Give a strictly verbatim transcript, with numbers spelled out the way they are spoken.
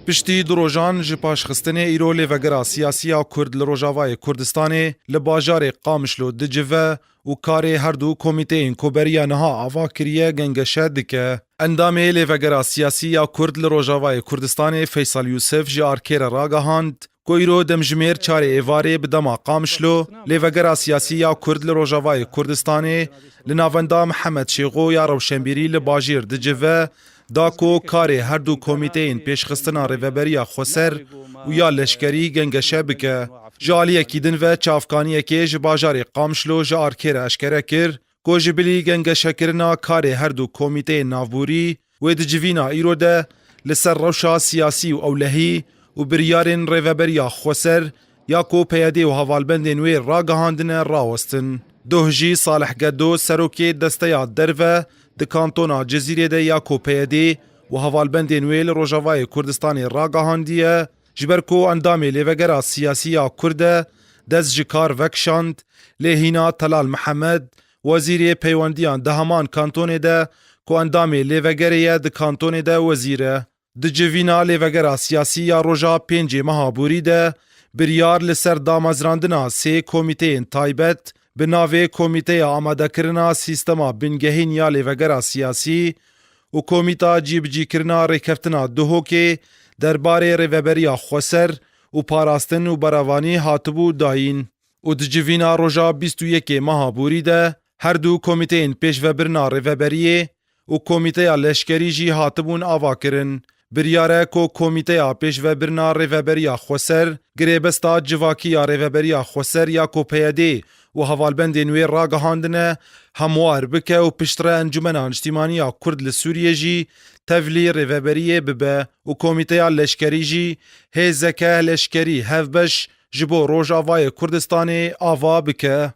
Piştî du rojan ji paşxistinê, îro lêvegera siyasî ya Kurd li Rojavayê Kurdistanê li bajarê Qamişlo dicive û karê her du komîteyên ku beriya niha ava kiriye gengeşe dike. Endamê lêvegera siyasî ya Kurd li Rojavayê Kurdistanê Feysal Yûsif ji Arkê re ragihand ku îro demjimêr çarê êvarê bi dema Qamişlo lêvegera siyasî ya Kurd li Rojavayê Kurdistanê li navenda Mihemed Şêxo ya rewşenbîrî li bajêr dicive, da ku karê her du komîteyên pêşxistina rêveberiya xweser û ya leşkerî gengeşe bike. Ji aliyekî din ve çavkaniyekê ji bajarê Qamişlo ji Arkê re eşkere kir ku ji bilî gengeşekirina karê her du komîteyên navborî wê di civîna îro de li ser rewşa siyasî û ewlehî û biryarên rêveberiya xweser ya ku P Y D û hevalbendên wê ragihandine rawestin. Doh jî Salih Gedo, serokê desteya derve di kantona Cizîrê de ya ku P Y D û hevalbendên wê li Rojavayê Kurdistanê ragihandiye, ji ber ku endamê lêvegera siyasî ya Kurd e, dest ji kar vekişand, lê hîna Telal Mihemed, wezîrê peywendiyan di heman kantonê de ku endamê lêvegerê ye di kantonê de wezîr e. Di civîna lêvegera siyasî ya roja pêncê meha borî de biryar li ser damezrandina sê komîteyên taybet bi navê Komîteya Amadekirina Sîstema Bingehîn ya Lêvegera Siyasî û Komîta Cîbicîkirina Rêkeftina Duhokê derbarê rêveberiya xweser û parastin û berevanî hatibû dayîn. Û di civîna roja bîst û yekê meha borî de her du komîteyên pêşvebirina rêveberiyê û komîteya leşkerî jî hatibûn avakirin. Biryar e ku Komîteya Pêşvebirina Rêveberiya Xweser, Girêbesta Civakî ya Rêveberiya Xweser ya ku P Y D û hevalbendên wê ragihandine, hemwar bike û piştre Encûmena Niştîmanî ya Kurd li Sûriyê jî tevlî rêveberiyê bibe û Komîteya Leşkerî jî hêzeke leşkerî hevbeş ji bo Rojavayê Kurdistanê ava bike.